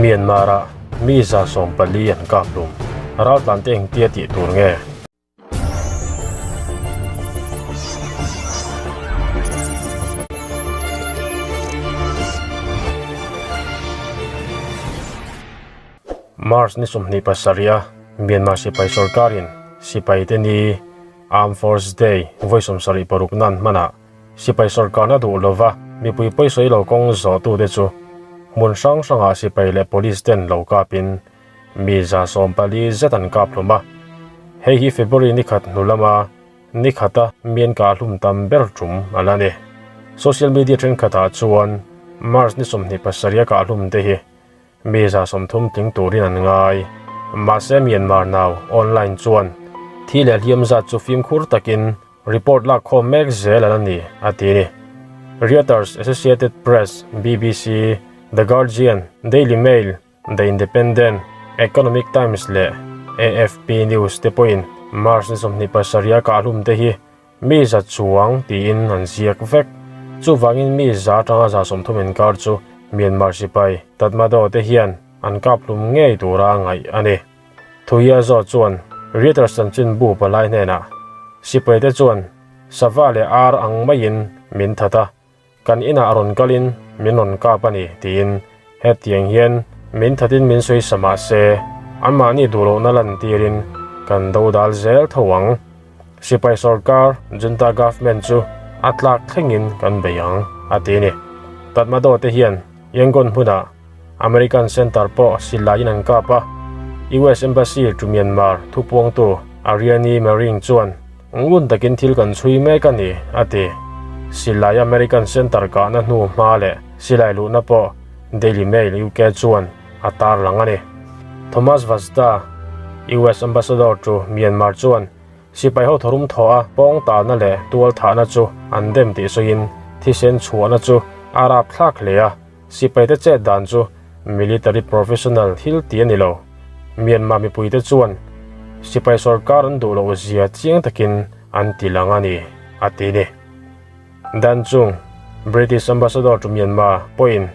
Myanmar-ah mi 140 an kap hlum. Raltlante engtia tih tur nge? March ni 27 a Myanmar sipai sorkarin sipaite ni Armed Forces Day vawi 76 nan hmanah Sipai sorkarna duh lova mipui pawisawi lo kawng zawhtute chu hmun hrang hrangah sipai leh police ten lo kapin mi 140 zet an kap hlum a. Hei hi February ni khat hnu lama ni khata mi an kah hlum tam ber tum a la ni. Social media thenkhatah chuan March ni 27 a kah hlum te hi Mi 30 tling turin an ngai. Mahse Myanmar Now Online chuan thi leh hliam zat chu fimkhur takin report lak khawm mek zel an a ni, a ti a ni. Reuters, Associated Press, BBC, The Guardian, Daily Mail, The Independent, Economic Times leh AFP News te pawhin March ni 27 a kahhlum te hi Mi za chuang tiin an ziak vek. Chuvangin mi za atanga 130 inkar chu Myanmar sipai Tatmadaw te hian an kap hlum ngei tura ngaih a ni. Thuia zawt chuan Reuters chanchinbu palai hnenah, Sipai te chuan sava leh ar ang maiin min that a, kan inah rawn kalin min rawn kap a ni tiin hetiang hian min thatin min sawi sa mah se anmahni duh lohna lantirin kan do dal zel tho ang. Sipai sorkar junta government chu a tlak thlengin kan bei ang, a ti a ni. Tatmadaw te hian Yangon hmunah American Center pawh silaiin an kap a, US Embassy to Myanmar thupuangtu Ariane Mering chuan ngun takin thil kan chhui mek a ni, a ti. Silai American Center kahna hnu hma leh silai luhna pawh Daily Mail UK chuan a tarlang a ni. Thomas Vajda, US Ambassador to Myanmar chuan sipai ho tharum thaw a pawng talna leh tual thahna chu an dem tih sawiin thisen chhuahna chu a rapthlak hle a. Sipaite chet dan chu military professional thil ti a ni lo. Myanmar mipuite chuan sipai sorkar an duh loh zia chiang takin an ti lang a ni, a ti ni. Dan chung British Ambassador to Myanmar pawhin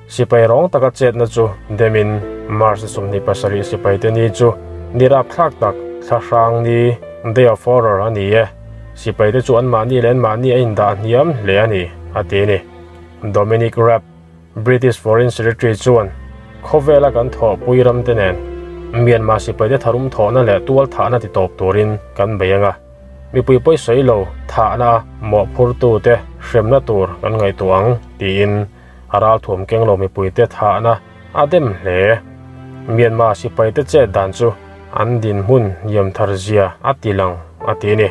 sipai rawng taka chetna chu demin March ni 27 sipaite ni chu ni rapthlak tak thla hrang ni, Day of Horror, a ni e. Sipaite chu anmahni leh anmahni a indah hniam hle a ni, a ti ni. Dominic Raab, British Foreign Secretary chuan khawvela kan thawhpui ramte nen Myanmar sipaite tharum thawhna leh tual thahna ti tawp turin kan bei ang a, mipui pawi sawi lo thahna a mawhphurtute hremna tur kan ngaihtuah ang tiin a ralthuam keng lo mipuite thahna a dem hle. Myanmar sipaite chet dan chu an dinhmun hniam thar zia a ti lang a ti a ni.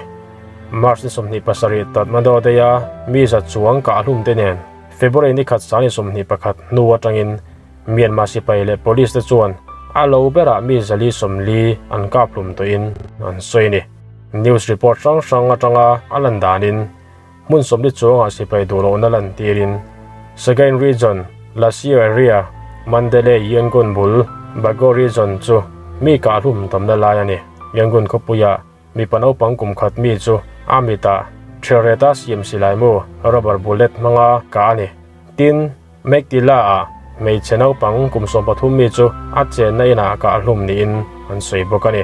March ni 27 Tatmadaw Day-a mi za chuang kah hlum te nen February ni khat sang ni 21 hnu atangin Myanmar sipai leh police te chuan a lo berah mi 440 an kap hlum tawhin an sawi a ni. News report hrang hrang atanga a lan danin hmun 40 chuangah sipai duh lohna lantirin Sagaing Region, Lashio Area, Mandalay, Yangon bul, Bago Region chu mi kah hlum tamna lai a ni. Yangon khawpuiah Mipa naupang kum khat mi chu a mitah Ṭhelreta siam silai mu rubber bullet hmanga kah a ni. Tin, Meiktila-ah hmeichhe naupang kum 13 mi chu a chenna inah kah hlum niin an sawi bawk a ni.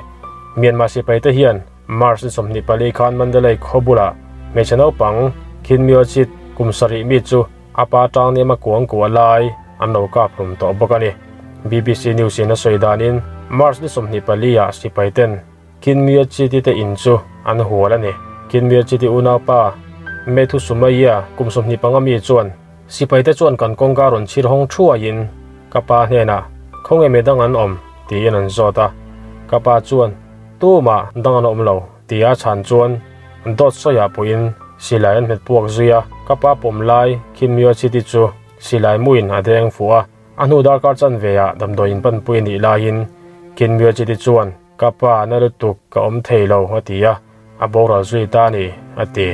Myanmar sipaite hian March ni 24 khan Mandalay khaw bulah hmeichhe naupang Khin Myo Chit kum 7 mi chu a pa tang nima kuang kuah lai an lo kap hlum tawh bawk a ni. BBC News-in a sawi danin March ni 24 ah sipaiten Kinmia Chiti te in chu an hual a ni. Kinmia Chiti unaupa Methu Sumaiya kum 25 mi chuan sipaite chuan kan kawngka rawn chhir hawng thuaiin ka pa hnenah khawnge mi dang an awm tiin an zawt a. Ka pa chuan tumah dang an awm lo ti a chhan chuan dawt sawiah pawhin silai an hmet puak zui a. Ka pa pawm lai Kinmia Chiti chu silai muin a deng fuh a. A hnu darkar chanve ah damdawi in panpui a nih laiin Kinmia Chiti chuan Ka pa na lutuk ka awm thei lo, a ti a, a boral zui ta a ni, a ti.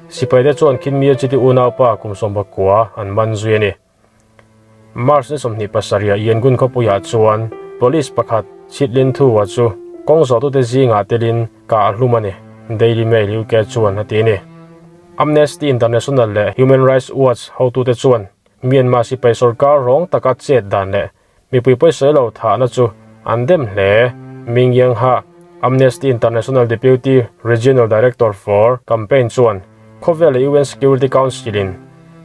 Sipaite chuan Khinmia Chiti unaupa kum 19 an man zui a ni. March ni 27 Yangon khawpuiah chuan police pakhat Chitlin Thua chu kawng zawhtute zingah telin kah a hlum a ni, Daily Mail UK chuan a ti a ni. Amnesty International leh Human Rights Watch hotute chuan Myanmar sipai sorkar rawng taka chet dan leh. Mipui pawisawi lo thahna chu an dem hle. Ming Yang Ha, Amnesty International Deputy Regional Director for Campaign chuan khawvela UN Security Council-in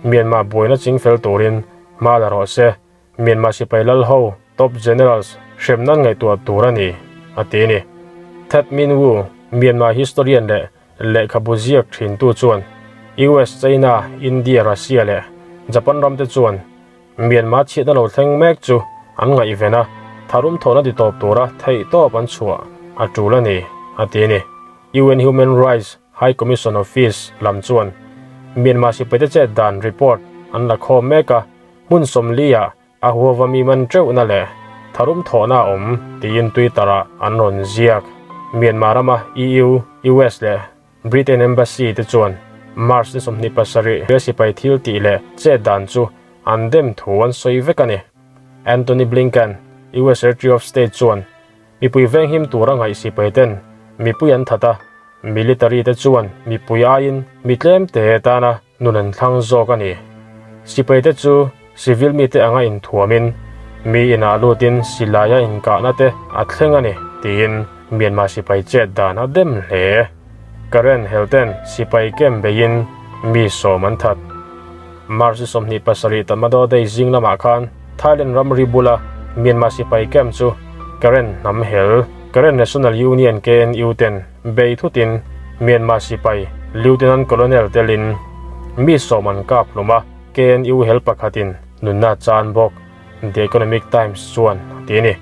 Myanmar buaina chingfel turin hma la rawh se, Myanmar sipai lal ho, top generals, hrem nan ngaihtuah tur a ni, a ti a ni. Thet Min Wu, Myanmar historian leh lehkhabu ziak thintu chuan US, China, India, Russia leh Japan ramte chuan Myanmar chhiatna lo thleng mek chu an ngaihven a, tharum thawhna ti tawp tura theihtawp an chhuah a tul a ni, a ti a ni. UN Human Rights High Commission Office lam chuan Myanmar sipaite chet dan report an la khawm mek a, hmun sawmliah a huava mi man teuhna leh tharum thawhna a awm tiin Twitter-ah an rawn ziak. Myanmar rama EU, US leh Britain Embassy te chuan March ni 27 he sipai thil tih leh chet dan chu an dem thu an sawi vek a ni. Antony Blinken, US Secretary of State chuan mipui venghim tura ngaih sipai ten mipui an that a, military te chuan mipui aiin mi tlem te tana nun an thlang zawk a ni. Sipai te chu civil mite anga inthuamin mi inah lutin silaia inkahna te a thleng a ni tiin Myanmar sipai chet dan a dem hle. Karen Helten sipai kem beiin mi sawm an that. March 27 Tatmadaw Day zing lamah khan Thailand ramri bula Myanmar sipai kem chu Karen hnam hel Karen National Union, KNU, ten bei thutin Myanmar sipai Lieutenant Colonel telin mi sawm an kap hlum a, KNU hel pakhatin nunna chan bawk, The Economic Times chuan a ti a ni.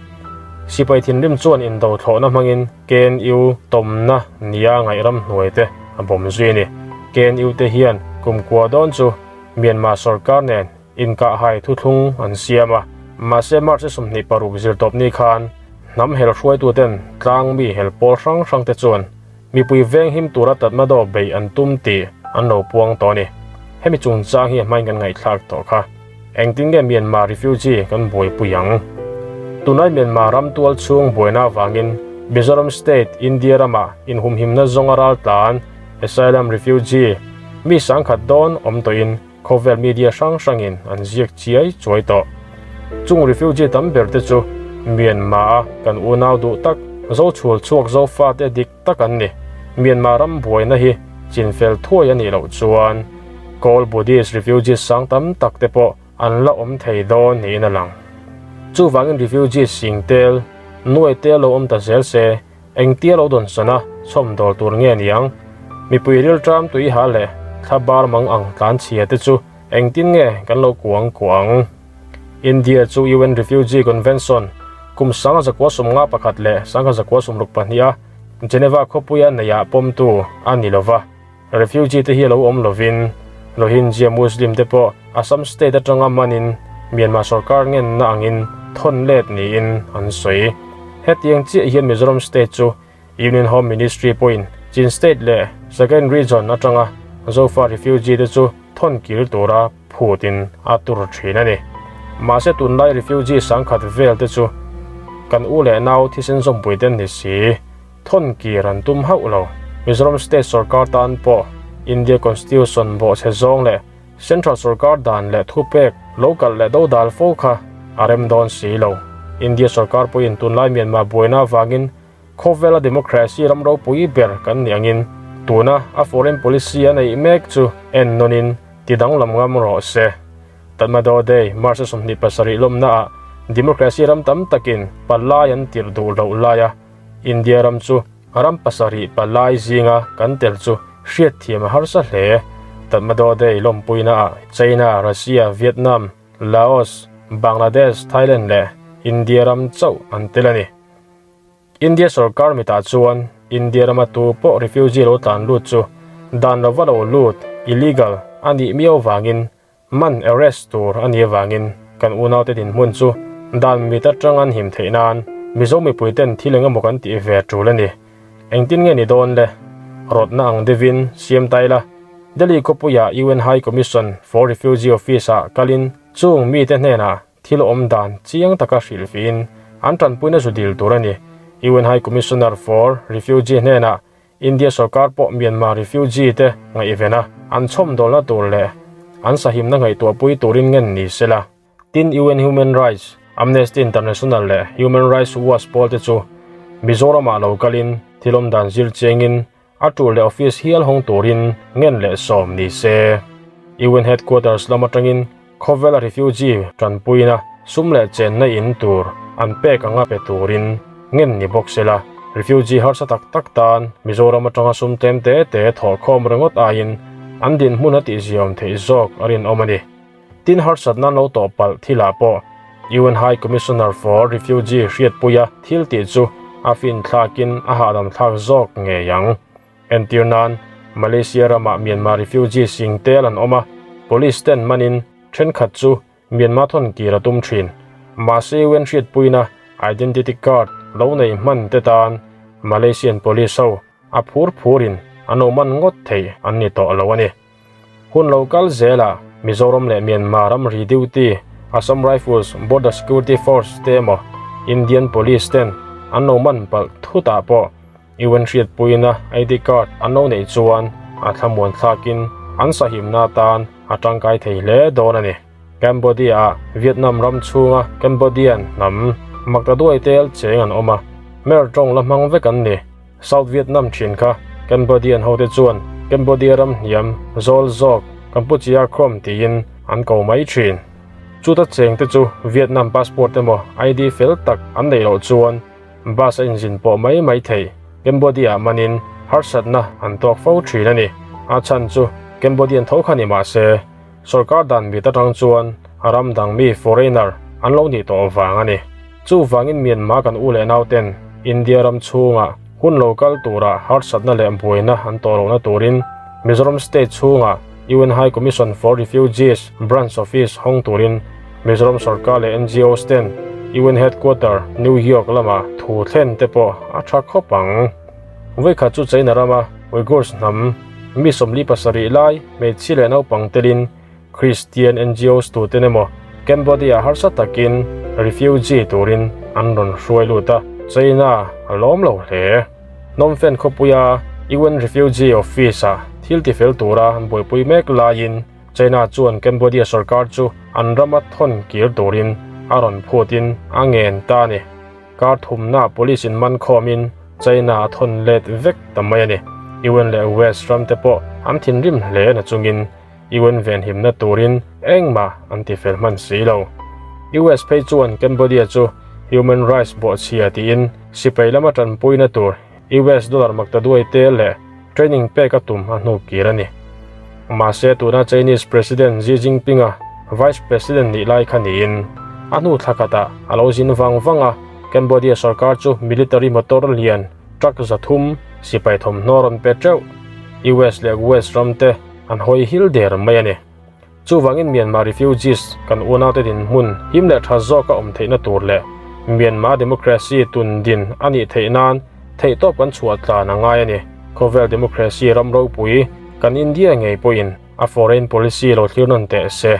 Sipai thinrim chuan indo thlawhna hmangin KNU tawmna nia ngaih ram hnuai te a bawm zui a ni. KNU te hian kumkua dawn chu Myanmar sorkar nen Inkahhai thuthlung an siam a, mahse March 26 zirtawpni khan hnam hel hruaituten tlang mi hel pawl hrang hrang te chuan mipui venghim tura Tatmadaw beih an tum tih an lo puang tawh a ni. Hemi chungchang hi a hmain kan ngaihthlak tawh kha. Engtin nge Myanmar refugee kan buaipui ang? Tunlai Myanmar ram tual chhung buaina avangin Mizoram state India ramah inhumhimna zawnga raltlan, asylum refugee, mi sangkhat dawn awm tawhin Khawvel media hrang hrangin an ziak chiai chuai tawh. Chung refugee tam ber te chu Myanmar a kan unau duh tak zo chhul chhuak zo fate dik tak an ni. Myanmar ram buaina hi chinfel thuai a nih loh chuan Kawl Buddhist refugees sang tam tak te pawh an la awm thei dawn niin a lang. Chuvangin refugees sing tel, nuai tel lo awm ta zel se, Engtia lo dawn sana chhawm dawl tur nge niang? Mipui rilṭam tui ha leh thla bar mang ang tlan chhia te chu engtin nge kan lo kuang kuah ang? India chu UN Refugee Convention kum 1951 leh 1962 a Geneva khawpuia neihah pawmtu a ni lova, Refugee te hi lo awm lovin Rohingya Muslim te pawh Assam state atanga manin Myanmar sorkar ngenna angin thawn let niin an sawi. Hetiang chiah hian Mizoram state chu Union Home Ministry pawhin Chin state leh Sagaing region atanga Zofa refugee te chu thawn kir tura phutin a tur thin a ni. Mahse tunlai refugee sangkhat vel te chu kan u leh nau thisen zawmpui te an ni si. Thawn kir an tum hauh lo. Mizoram State sorkar tan pawh India Constitution bawhchhe zawng leh Central sorkar dan leh thupek lo kalh leh dodal fo kha a rem dawn si lo. India sorkar pawhin tunlai Myanmar buaina avangin khawvela democracy ram ropui ber kan nih angin tuna a foreign policy a neih mek chu en nawnin ti danglam ngam rawh se. Tatmadaw Day, March 27 lawmnaah democracy ram tam takin palai an tirh duh loh laia India ram chu ram pasarih palai zinga kan tel chu hriatthiam a harsa hle. Tatmadaw Day lawmpuinaah China, Russia, Vietnam, Laos, Bangladesh, Thailand leh India ram chauh an tel a ni. India sorkar mitah chuan India rama tu pawh refugee lo tlan lut chu dan lova lo lut, illegal, a nih miau vangin Man arrest tur a nih avangin kan unaute dinhmun chu dan mit atang an him theih nan Mizo mipui ten thil eng emaw kan tih ve tul a ni. Engtin nge ni dawn le? Rawtna ang deuhin siam ta ila, Delhi khawpuia UN High Commission for Refugee Office ah kalin chung mite hnenah thil awm dan chiang taka hrilhfihin an tanpuina zu dil tur a ni. UN High Commissioner for Refugee hnenah India sorkar pawh Myanmar refugee te ngaihven a, an chhawmdawlna tur leh an sahimna ngaihtuahpui turin ngen ni se la. Tin UN Human Rights. Amnesty International leh Human Rights Watch pawl te chu Mizoramah lo kalin thil awm dan zir chengin a tul leh office hial hawng turin ngen leh sawm ni se. UN headquarters lam atangin khawvela refugee tanpuina sum leh chenna in tur an pek anga pe turin ngen ni bawk sela. Refugee harsa tak tak tan Mizoram atanga sum tlem te te thawhkhawm ringawt aiin an dinhmun a tihziawm theih zawk a rinawm a ni. Tin harsatna lo tawh palh thilah pawh UN High Commissioner for Refugee hriatpuia thil tih chu a finthlakin a hahdam thlak zawk ngei ang. Entir nan, Malaysia ramah Myanmar refugee sing tel an awm a, police ten manin thenkhat chu Myanmar thawn kir a tum thin. Mahse UN hriatpuina identity card lo nei hman te tan Malaysian police ho a phur phurin an lo man ngawt thei an ni tawh lo a ni. Hun lo kal zelah Mizoram leh Myanmar ramri duty, Assam Rifles, Border Security Force te emaw Indian Police ten an lo man palh thutah pawh UN hriatpuina ID card an lo neih chuan a thlamuan thlakin an sahimna atan a tangkai thei hle dawn a ni. Cambodia-ah Vietnam ram chhunga Cambodian hnam maktaduai tel cheng an awm a, Khmer tawng la hmang vek an ni. South Vietnam thin kha Cambodian hote chuan Cambodia ram hniam zawl zawk Kampuchea Krom tiin an ko mai thin. Chuta cheng te chu Vietnam passport emaw ID fel tak an neih loh chuan bus a inzin pawh mai mai thei. Cambodia manin harsatna an tawk fo thin a ni. A chhan chu Cambodian tho kha ni mah se Sorkar dan mit atang chuan a ram dang mi, foreigner, an lo nih tawh vang a ni. Chuvangin Myanmar kan u leh nauten India ram chhungah hun lo kal turah harsatna leh buaina an tawh lohna turin Mizoram state chhungah UN High Commission for Refugees branch office hawng turin Mizoram sorkar leh NGOs ten UN headquarter New York lamah thu thlen te pawh a tha khawp ang. Vawikhat chu China rama Uyghurs hnam mi 47 lai hmeichhia leh naupang telin Christian NGOs tuten emaw Cambodia harsa takin refugee turin an rawn hruai lut a, China a lawm lo hle. Phnom Penh khawpuia UN Refugee Office-ah thil tifel tura an buaipui mek laiin China chuan Cambodia sorkar chu an rama thawn kir turin a rawn phutin a ngen ta a ni. Kar thumna police in man khawmin China a thawn let vek ta mai a ni. UN leh West ram te pawh an thinrim hle na chungin UN venhimna turin engmah an ti fel hman si lo. US phei chuan Cambodia chu human rights bawhchhia tiin sipai lama tanpuina tur US dollar maktaduai te leh training pek a tum a hnu kir a ni. Mahse tuna Chinese President Xi Jinping-a Vice President nih lai kha niin a hnu thla khatah a lo zin vang vang a, Cambodia sorkar chu military motor lian truck 300 sipai thawmhnaw rawn pe teuh. US leh West ram te an hawi hil der mai a ni. Chuvangin Myanmar refugees kan unaute dinhmun him leh tha zawka awm theihna tur leh Myanmar democracy tun din a nih theih nan theihtawp kan chhuah tlan a ngai a ni. Khawvel democracy ram ropui kan India ngei pawhin a foreign policy lo thlir nawn teh se.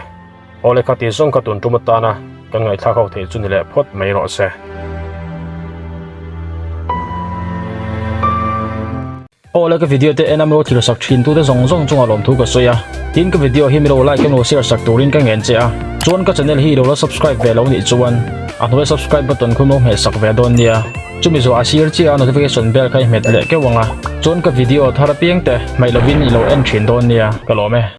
Aw le khati zawng kha tun tum atana kan ngaihthlak ho theih chu ni leh phawt mai rawh se. Aw le ka video te en a milo thlir sak thin tute zawng zawng chungah lawmthu ka sawi a, tin ka video hi milo like emaw share sak turin ka ngen che a, chuan ka channel hi ilo la subscribe ve lo nih chuan a hnuai subscribe button khu milo hmeh sak ve dawn nia, chumi zawh a sir chiah a notification bell kha i hmet leh keuh ang a, chuan ka video thar apiang te hmaih lovin ilo en thin dawn nia, ka lawm e.